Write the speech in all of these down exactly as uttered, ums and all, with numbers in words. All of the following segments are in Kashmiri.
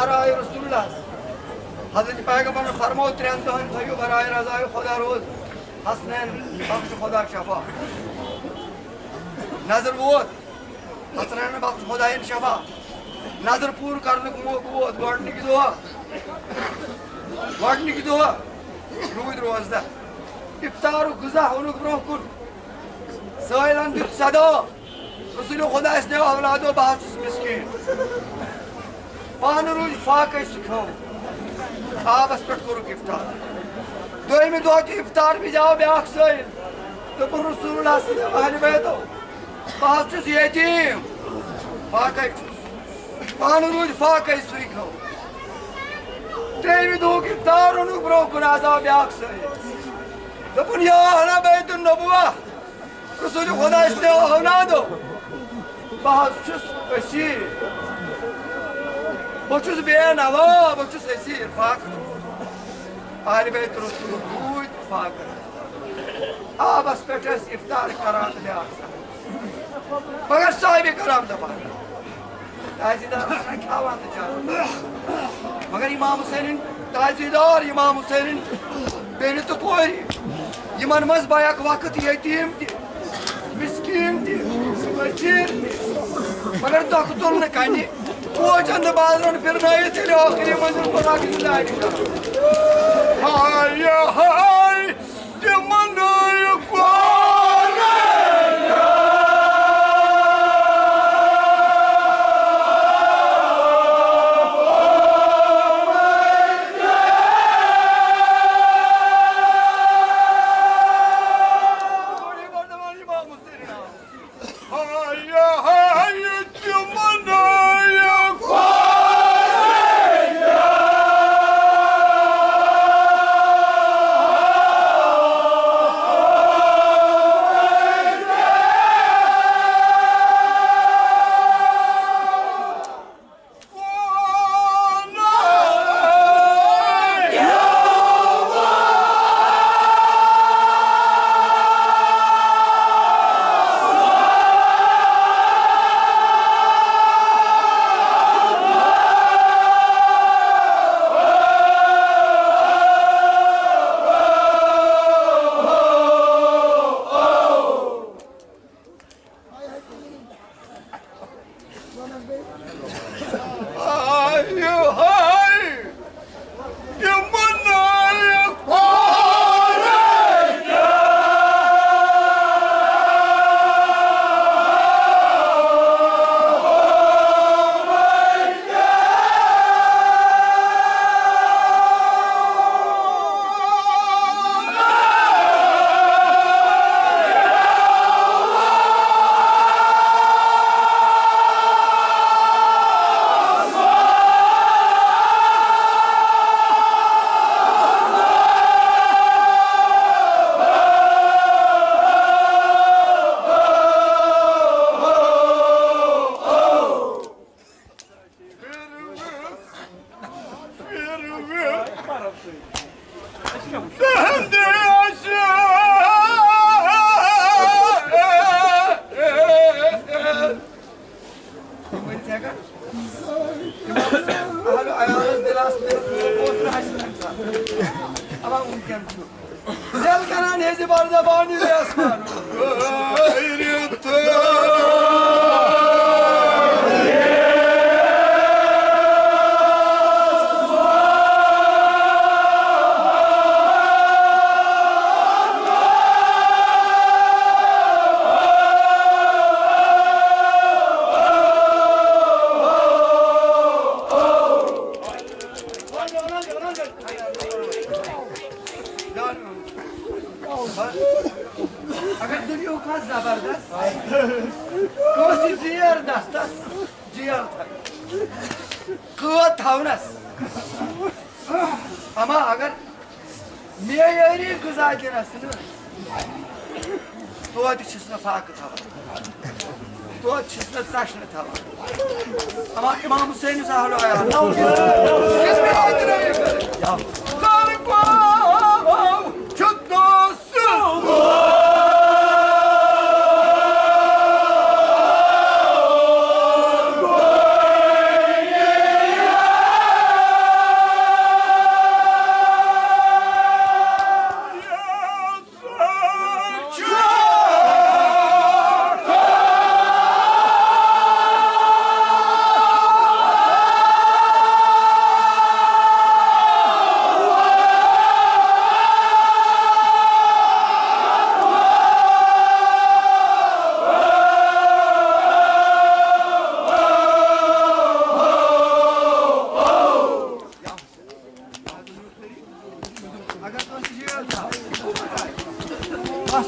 برائے رسول اللہ۔ حضرت پیغمبرن فرموو، ترٛٮ۪ن دۄہن تھٲیِو برائے رضائے خدا روز، حسنین بخش خدا شفا۔ نظر ووت، حسنین بخش خداین شفا۔ نظر پوٗرٕ کرنُک موقعہٕ ووت۔ گۄڈٕنِکہِ دۄہ، گۄڈٕنِکہِ دۄہ روٗدۍ روزدر۔ افطارُک غذا اوٚنُکھ برونٛہہ کُن۔ سٲیلن دیُت صدا، رسول خدا اسہِ دِیو اولادو، بہٕ حظ چھُس مسکیٖن۔ پانہٕ روٗدۍ فاقے، سُہ کھیوٚو۔ آبس پٮ۪ٹھ کوٚرُکھ افطار۔ دوٚیمہِ دۄہ تہِ افطار وِزِ آو بیٛاکھ سٲیِل۔ دوٚپُن، رسول اللہ سٕنٛدیو اہلِ بیتو، بہٕ حظ چھُس یتیٖم، فاقے چھُس۔ پانہٕ روٗدۍ فاقے، سُے کھیوٚو۔ ترٛیٚیمہِ دۄہُک افطار اوٚنُکھ برونٛہہ کُن، آز آو بیٛاکھ سٲیِل۔ دوٚپُن، یا اہلِ بیت النبوہ، رسول خدا اسہِ دِیو اولادو، بہٕ حظ چھُس اسیٖر، بہٕ چھُس بے نوا، بہٕ چھُس اسیٖر، فاقہٕ چھُس۔ اہلِ بیت رسول روٗدۍ فاقہٕ۔ آبس پٮ۪ٹھ ٲسۍ افطار کران تہٕ بیٛاکھ سردی۔ مگر صاحب کرام دپان، تعزیدار چھِنہ کھٮ۪وان تہٕ چٮ۪وان۔ مگر امام حسینٕنۍ تعزیدار، امام حسینٕنۍ بیٚنہِ تہٕ کورِ، یِمن منٛز بیک وقت یتیٖم تہِ، مسکیٖن تہِ، فقیٖر تہِ، مگر دۄکھٕ تُلنہٕ کنہِ کوچن تہٕ بازرن پھِرنٲوِتھ ییٚلہِ ٲخری منزل پتہٕ اکھ زندگی کران۔ ہاے ہاے! تِمن کورِ اہل عیالس دِلس تہٕ اوس نہٕ اَسہِ تَمہِ ساتہٕ۔ اَوا وٕنکٮ۪ن چھُ۔ دِل کران ہیٚزِ بر زبانی ویس مارُن۔ اگر دُنیاہُک آسہِ زبردست، کٲنٛسہِ زیر دستس جیل تھاوِ۔ قۭد تھاونس۔ اما اگر معیٲری غذا دِنس نہٕ، توتہِ چھِس نہٕ فاقہٕ تھاوان، توتہِ چھِس نہٕ تشنہٕ تھاوان۔ اما امام حسین یُس اہل عیال چھُ دوست۔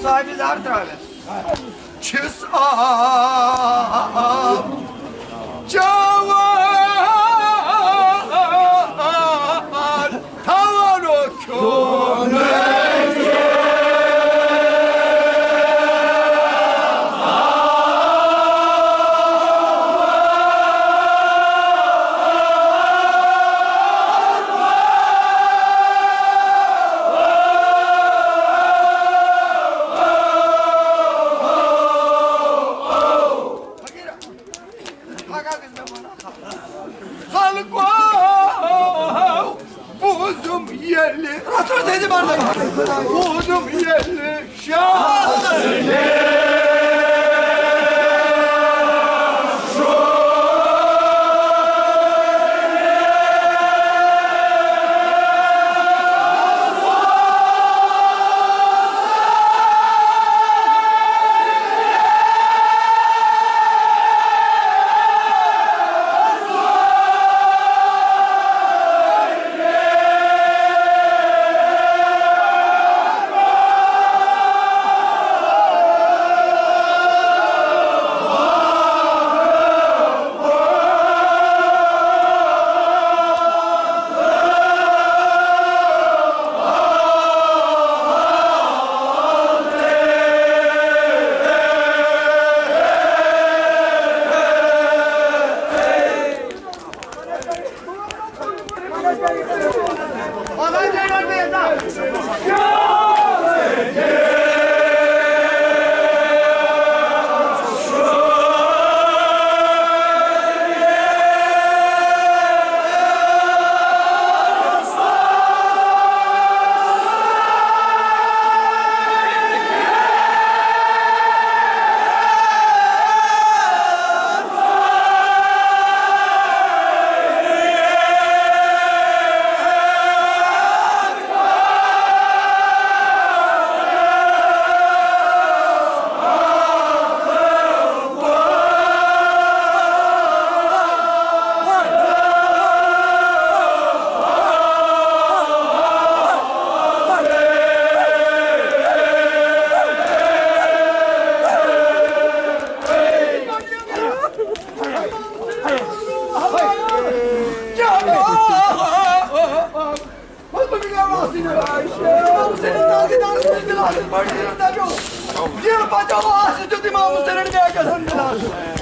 صاحب زار تراوس۔ چھِس آب چاوان، تھاوان او کھیوٚن۔ خلقو بوٗزُم ییٚلہِ، رسول سٕنٛدِ مردم۔ بوٗزُم ییٚلہِ شاہ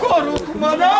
کوٚرُکھ منع۔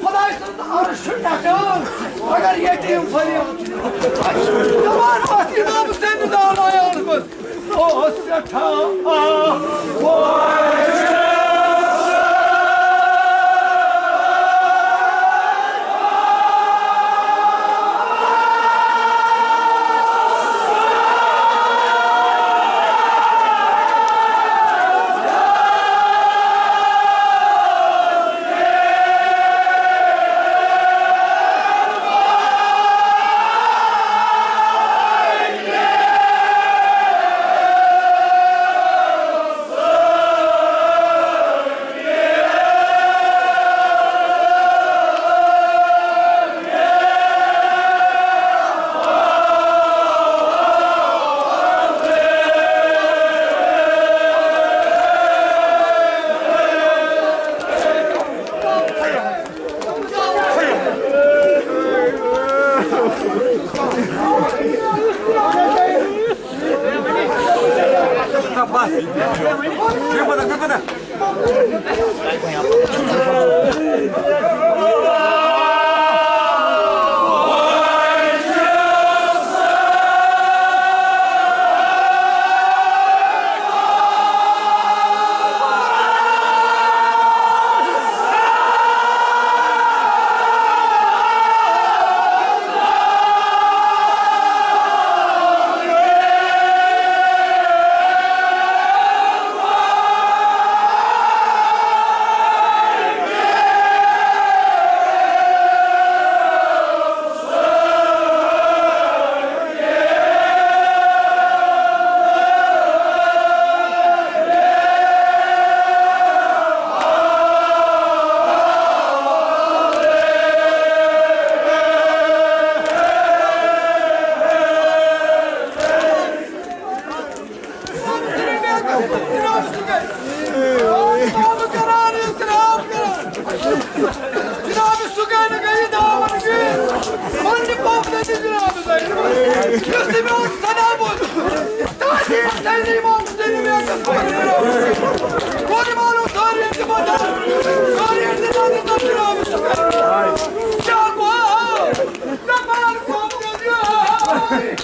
خۄداے سُنٛد عرش چھُ ٹَٹان، اگر یتیٖم فریاد چھُ۔ دَپان ٲس اِمام حُسین زالایان گوٚژھ۔ اوس سٮ۪ٹھاہ آہ۔ جناب سُہ گٔے، جناب سُہ گٔے نہٕ گٔیہِ دامن گیٖر۔ پننہِ پاپہٕ سۭتۍ جناب سۭتۍ۔ یُس تٔمۍ اوس سدا بوزمُت۔ تاثیر تیلی امام حسین میکس پننہِ رٲوۍ۔ گۄڈٕ مانو سٲری تِمن دَر، سٲری تِمن دَر جناب سُہ گٔے۔ کیٛاہ گوٚو؟ نہ مان قوم دٔلیٖل۔